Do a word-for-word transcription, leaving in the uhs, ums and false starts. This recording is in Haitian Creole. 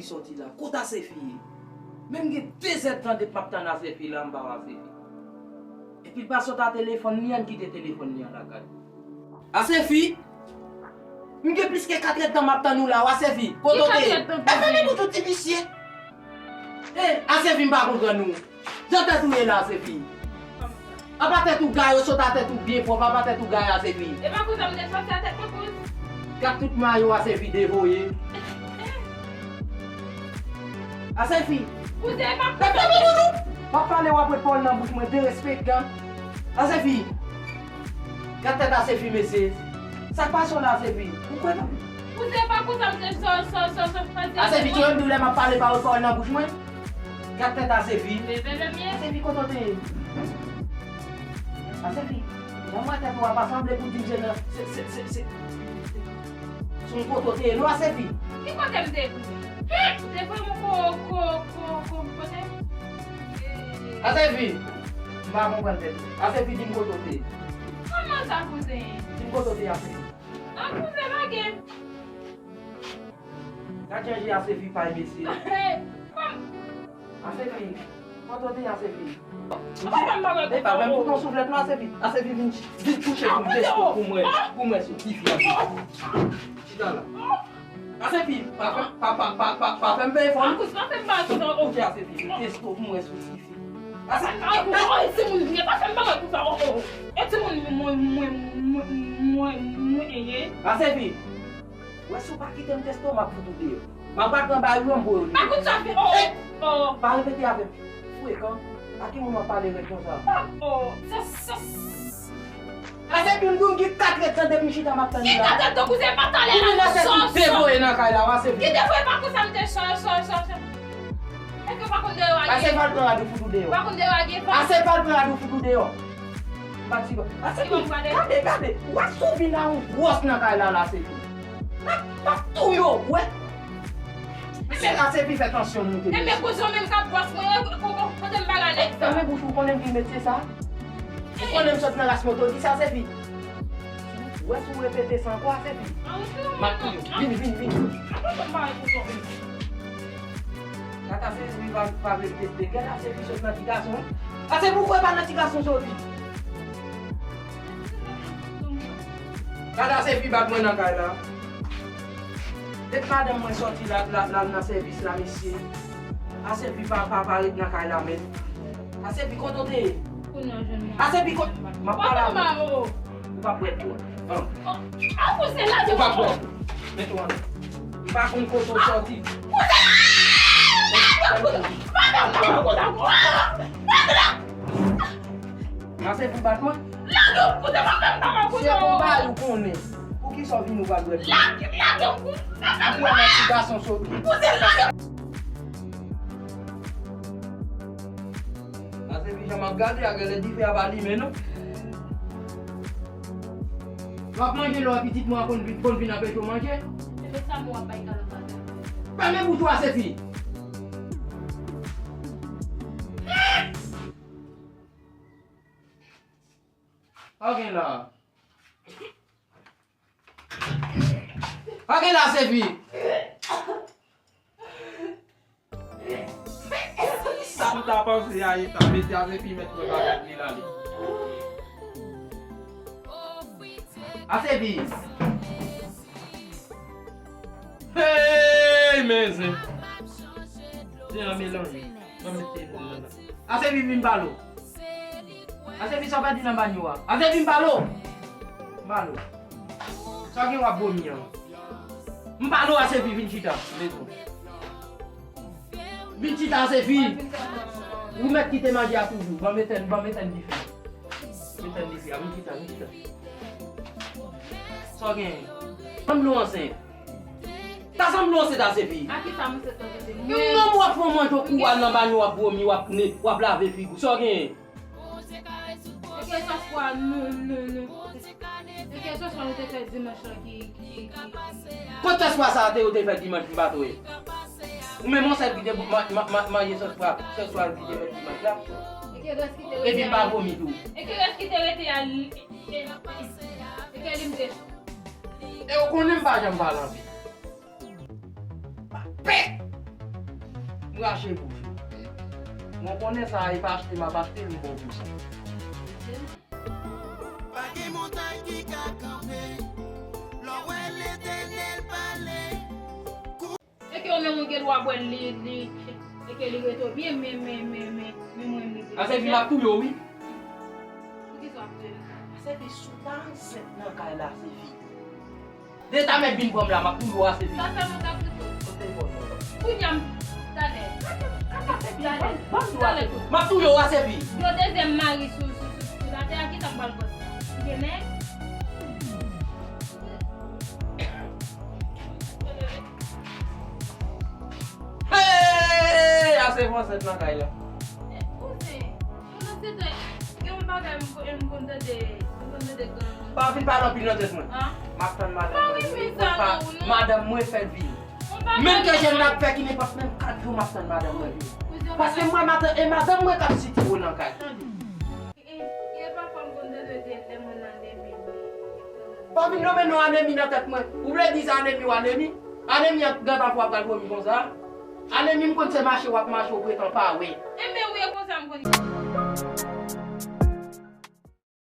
Soti la. Kote Asefi ye? Menm gen de zèdtan depi m ap tann Asefi la, m pa wè Asefi. Epi l pa sot a telefòn li an, kite telefòn li an lakay. Asefi! M gen plis ke katrèdtan m ap tann ou la, w Asefi. Kote w te ye? Ki katrèdtan? E fèmen bouch ou, ti visye! E, Asefi, m pa konprann ou. Jan tèt ou ye la, Asefi. Apa tèt ou gaye, w sot a tèt ou byen pwòp, apa tèt ou gaye, Asefi. E pa kouzen m te soti a tèt mwen, kouzen. Gad tout mayo Asefi devoye. Asefi. Kouzen, e pa kouzen. Mèt fèmen bouch ou! M ap pale, w ap ret pawòl nan bouch mwen, derespektan. Asefi. Gad tèt Asefi, mesye. Sa k pase w la, Asefi? Ou kwè pa? Kouzen, e pa kouzen m te sò, sò, sò, sò, sò. Asefi, tande m di w lè m ap pale, pa ret pawòl nan bouch mwen. Gad tèt Asefi. Bebe, bebe. Asefi, kote w te ye? Asefi, jan m wè tèt ou a pa sanble pou di m se nan, se, se, se, se, se yon kote w te ye non, Asefi. Ki kote m te ye, kouzen? Ou te voye m ko, ko, ko, ko, kote? Asefi, m pa konprann tèt ou. Asefi, di m kote w te ye. Kòman sa, kouzen? Di m kote w te ye, Asefi. An, kouzen, pa gen. Gad jan je Asefi pay, mesye. Hey, kòm. Asefi, kote w te ye, Asefi? Papa m pa wè. E pa menm pou ton souflèt non, Asefi. Asefi, vin, vin kouche pou m teste w, pou m wè, pou m wè si w tifi, Asefi. Chita la. Asefi, pa fè, pa, pa, pa, pa, pa fè m peye fò non. Akouzen, pa fè m pale konsa, oh. Kouche, Asefi, vin teste w pou m wè si w tifi. Asefi. Ay, oh, oh, e timoun vre, pa fè m bagay konsa, oh, oh. E timoun mwen, mwen, mwen, mwen, mwen, ye. Asefi. Wè si w pa kite m teste w, m ap fout ou deyò. M ap bat nan bari w, m voye w deyò. Pa kout sa fè, oh, oh. Pa repete avè m. Frekan. A ki moun w ap pale rèd konsa? Oh, se, se, Asefi, m di w gen katrèdtan depi m chita m ap tann ou la. Gen katrèdtan, kouzen, pa talè la, non, sò, sò. Devoye nan kay la, w Asefi. Ki devoye, pa konsa m te sò, sò, sò, sò. Èske w pa konn deyò a gen van? Asefi, al pran rad ou fout ou deyò. Ou pa konn deyò a gen van? Asefi, al pran rad ou fout ou deyò. M pa ti bon. Asefi, gade, gade. W Asefi vin a yon gwòs nan kay la, la, Asefi. M ap, m ap touye w, wè. Mesye, Asefi fè tansyon moute. Enben, kouzen w menm k ap bwòs mwen, ko-, ko-, kote m bagay nèg sa? Fèmen bouch ou, konnen m ki metye sa? Ou konnen m sot nan ras moto di sa, Asefi. Wè si w repete sa ankò, Asefi. M ap touye w. Vini, vini, vini. Gad Asefi pa, pa vle teste. Gad Asefi sot nan ti gason. Asefi, ou kwè pa nan ti gason soti? Gad Asefi bat mwen nan kay la. Depi madanm mwen sòti la, la, la nan sèvis la, mesye. Asefi pa, pa, pa ret nan kay la menm. Asefi, kote w te ye? Kounye a w jwenn mwen. Asefi, kot-, m ap pale avè w. Ou p ap wè twò. An. Oh, ah, kouzen, lage m. Ou p ap wè. Mete w anndan. M pa konn kote w sòti. Kouzen! Lage m, kouzen! Madanm mwen, kouzen! Asefi bat mwen. Lage m, kouzen, pa fè m bagay, kouzen! Se konba ou konnen. Poukisa w vin ou pa dwèt? Lage, lage m, kouzen, pa fè m bagay! Ou wè nan ti gason sòti. Kouzen, lage m! Asefi, jan m ap gade a, genlè dife a pa limen non. W ap manje lè w pitit mwen an konn vin, konn vin anpeche w manje. Ebyen sa mwen w ap bay kalòt la. Fèmen bouch ou, Asefi. Sa w gen la? Sa w gen la, Asefi? Sa m ta panse a, e ta mete Asefi mèt mwen pa mèt li la li. Asefi. Hey, men zen. Zen an melanje. Mwen mete l nan la. Asefi, vin pale w. Asefi, sa w pèdi nan banyo a? Asefi, m pale w. M pale w. Sa w gen w ap vomi an? M pale w, Asefi, vin chita. Vin chita, Asefi. Ou mèt kite manje a toujou. Ban m etèn, ban m etèn dife. Etèn dife a, vin chita, vin chita. Sa w gen? Ban m dlo ansent. Ta sanble w ansent, Asefi. A ki sa m ansent, Asefi? Yon nonm w ap fè w manje w kou al nan banyo, w ap vomi, w ap ne, w ap lave figi w. Sa w genyen? E ke sòs pwa nou, nou, nou. E ke sòs pwa nou te fè dimanch lan ki, ki, ki, ki. Kot sòs pwa sa a te yo te fè dimanch m pa twè? Ou menm yon sèl ki te ma-, ma-, ma-, manje sòs pwa, sòs pwa ki te fè dimanch la. E ke rès ki te rete a? Epi m pa vomi tou. E ke rès ki te rete a, li, e, e, e ke li m te. E ou konnen m pa janm pale anpil. Pa pè! M rache bouch ou. Mwen konnen sa, e pa achte m ap achte l, m ba w pou sa. Pa gen montay ki ka kanpe. Lè w wè Letènèl pale. E ke ou menm ou gen dwa bwè l, li, li, e ke li rete w byen, men, men, men, men, men mwen, m rete. Asefi, m ap touye w, wi. Poukisa w ap touye m? Asefi, si w pa ansent nan kay la, Asefi. Deja mèt vin pran m la, m ap touye w, Asefi. Sa fè m ap touye w. Kote l pran m la? Kounye a m, talè. Talè. Talè. M ap touye w, Asefi. Yo dezyèm mari sou, sou, sou, sou latè a, kisa m pral fè? Ou gen nèg? Hey! Ase fò ansent nan kay la. Kouzen, konnen se te gen yon bagay m ko-, m konn tande, m konn tande gran moun. Pa vin pale anpil nan tèt mwen. M ap tann madanm mwen vini. Madanm mwen fè l vini. Menm ke jèn la ap fè ki nenpòt menm kat jou m ap tann madanm mwen vini. Paske mwen madanm, e madanm mwen k ap sitire w nan kay. E, e pafwa m konn tande de lè moun anemi m. Pa vin nonmen non anemi nan tèt mwen. Ou vle di sa anemi w anemi? Anemi an gad afwa pral vòmi konsa. Anemi m konn se mache w ap mache w pretan pa wè. Enben wi, e konsa m konn.